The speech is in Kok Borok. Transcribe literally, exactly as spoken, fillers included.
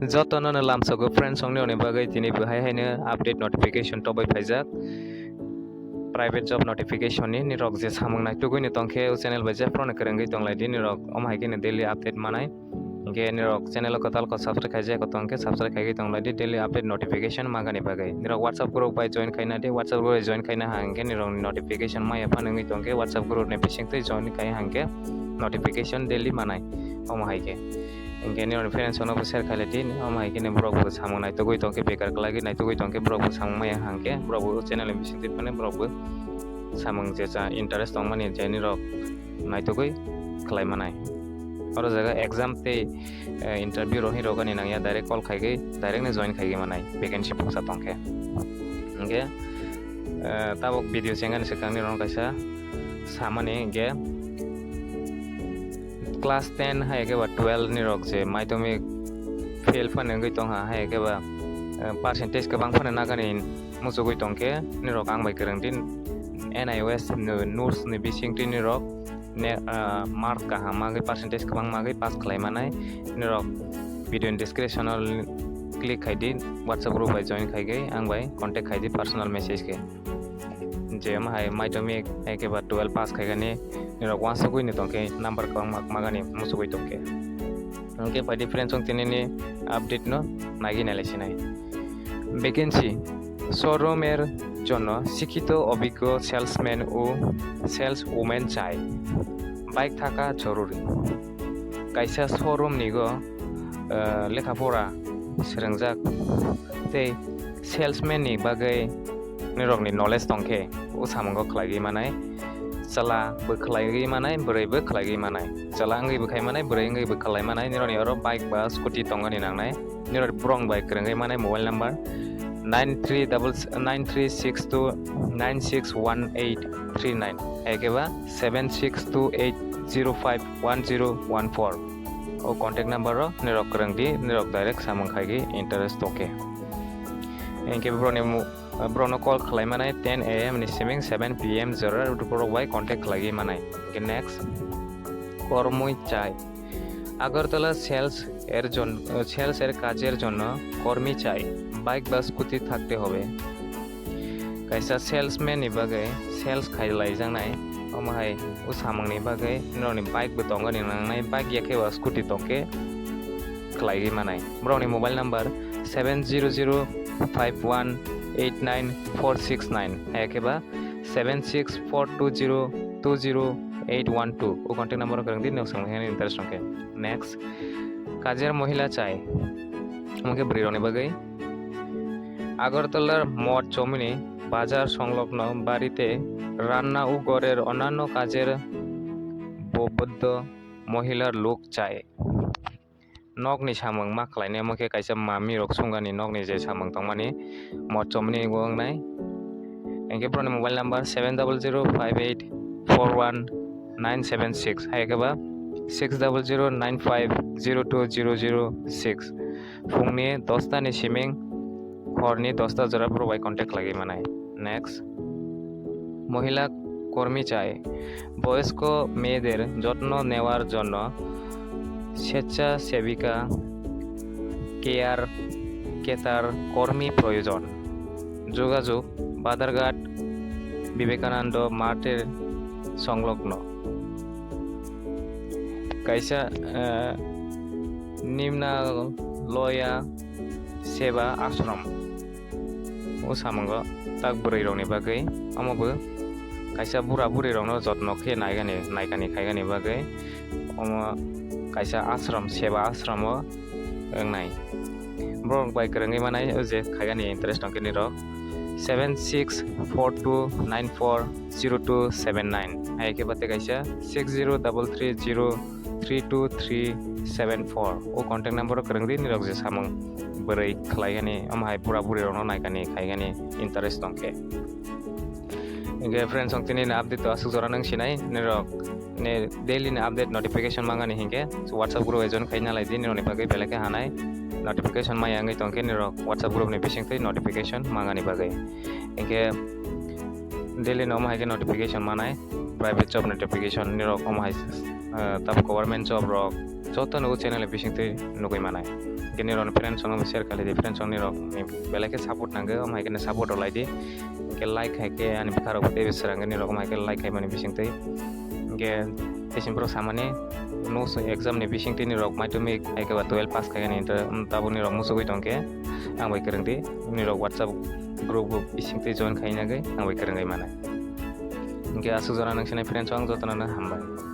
Jotono no lamsogo friends, ongni oni bagwi tini bo hai haino update notification tobwi phaijak. Private job notification ni nirok je samung naitugwi ni tongkhe o channel bai jephru no kwrwngwi tonglaidi nirok, omo hai khe no daily update manai. Hinkhe nirok channel o kwtal kok subscribe khaijak tongkhe subscribe khaiwi tonglaidi daily update notification mangani bagwi. Nirok WhatsApp group bai join khaina di, WhatsApp group bai join khaina hangkhe nirok ni notification maya phano wngwi tongkhe WhatsApp group ni bisingtwi join khai hangkhe notification daily manai omo hai khe. Hinkhe nirok ni friends rok no bo share khailai di, omo hai khe borok bo samung naitugwi tongkhe, bekar kwlaiwi naitugwi tongkhe, borok bo samung maya hangkhe borok bo channel ni bisingtwi phano borok bo samung je cha interest tongmani je nirok naitugwi khlai manai. Oro jaga exam tei, eh, interview rok hinwi rwgani nangya, direct call khaigwi direct no join khaigwi manai vacancy buksa tongkhe. Hinkhe, eh, tabuk video chengani swkang nirok kaisa samani hinkhe class ten hai khe ba twelve nirok je madhyamik fail phano wngwi tongha hai khe ba, eh, percentage kwbang phano nagani muchugwi tongkhe nirok ang bai kwrwng di N I O S ni notes ni bisingtwi nirok ne, ah, mark kaham magwi percentage kwbang magwi pass khlai manai nirok video ni description o click khai di, WhatsApp group bai join khai khe ang bai contact khai di personal message khe. Je omo hai madhyamik hai khe ba twelve pass khaigani nirok uansukwi ni tongkhe number kwbang magani muchugwi tongkhe. Hinkhe bai di friends, chwng tinini update no naiwi nailai sinai. Vacancy, showroom er jonno শিক্ষিত অভিজ্ঞ salesman o saleswoman chai. Bike thaka joruri. Kaisa showroom ni go, eh, lekha pora swrwngjak tei salesman ni bagwi nirok ni knowledge tongkhe o samungo khlaiwi manai. Chwla bo khlaiwi manai, bwrwi bo khlaiwi manai. Chwla wngwi bo khai manai, bwrwi wngwi bo khlai manai. Nirok ni oro bike ba scooty tongani nangnai. Nirok borok bai kwrwngwi manai mobile number nine three double, nine three six two nine six one eight three nine, hai khe ba seven six two eight zero five one zero one four. O contact number o nirok kwrwng di, nirok direct samung khai di interest tongkhe. Hinkhe borokni mu-, borokno call khlai manai ten A M ni siming seven P M jora borok bai contact khlaiwi manai. Hinkhe next, kormoi chai. Agartala sales এর জন-, সেলস এর কাজের জন্য কর্মী চাই, বাইক বা স্কুটি থাকতে হবে. Kaisa salesman ni bagwi sales khai laijaknai, omo hai o samung ni bagwi norokni bike bo tongani nangnai, bike ya khe ba scooty tongkhe khlaiwi manai. Borokni mobile number seven zero zero five one eight nine four six nine, hai khe ba seven six four two zero two zero eight one two. O contact number o kwrwng di, nok samung hwnwi interest tongkhe. Next, কাজের মহিলা চাই, omo khe bwrwi rokni bagwi. আগরতলার মঠ চৌমুহনী বাজার সংলগ্ন বাড়িতে রান্না ও ঘরের অন্যান্য কাজের উপলব্ধ মহিলার লোক চাই. Nokni samung ma khlainai, omo khe kaisa mami rok sungani nokni je samung tongmani mot chomni wngnai. Hinkhe borokni mobile number seven double zero five eight four one nine seven six, hai khe ba six double zero nine five zero two zero zero six. Phungni dosta ni siming horni dosta jora borok bai contact lagwi manai. Next, মহিলা কর্মী চাই. বয়স্ক মেয়েদের যত্ন নেওয়ার জন্য স্বেচ্ছাসেবিকা, কেয়ার টেকার কর্মী প্রয়োজন. যোগাযোগ, বাধারঘাট বিবেকানন্দ মাঠের সংলগ্ন. Kaisa, eh, Nimnaloya Seva Ashram. O samungo tak bwrwi rokni bagwi, omo bo kaisa bura bwrwi rokno jotno khe naigani, naikani khaigani bagwi, omo kaisa ashram, seva ashram o wngnai. Borok bai kwrwngwi manai o je khaigani interest tongkhe nirok seven six four two nine four zero two seven nine, hai khe ba tei kaisa six zero double three zero three two three seven four. O contact number o kwrwng di, nirok je samung bwrwi khlaigani, omo hai bura bwrwi rokno naikani khaigani interest tongkhe. Hinkhe friends, chwng tini ni update to aswk jora nang sinai, nirok ni daily ni update notification mangani hinkhe WhatsApp group o join khaina lai di, nirok ni bagwi belai khe hanai notification maya wngwi tongkhe, nirok WhatsApp group ni bisingtwi notification mangani bagwi. Hinkhe daily no omo hai khe notification manai, private job notification nirok omo hai, eh, tab government job rok, joto no channel bising twi nugwi manai. Hwnkhe nirok friends rok no share khlai di, friends rok nirok ni belai khe support nangkhe, omo hai khe support rok lai di. Hwnkhe like hai khe ani bwkha rok tei bwswrang khe nirok omo hai khe like hai mani bising twi. Hwnkhe tei simi borok samani no exam ni bising twi nirok madhyamik hai khe ba twelve pass khai ani tabuk nirok muchugwi tongkhe ang bai kwrwng di. Nirok WhatsApp group bo bising twi join khai nagwi ang bai kwrwngwi manai. Hwnkhe aswk jora nang sinai friends rok ang joto no hambai.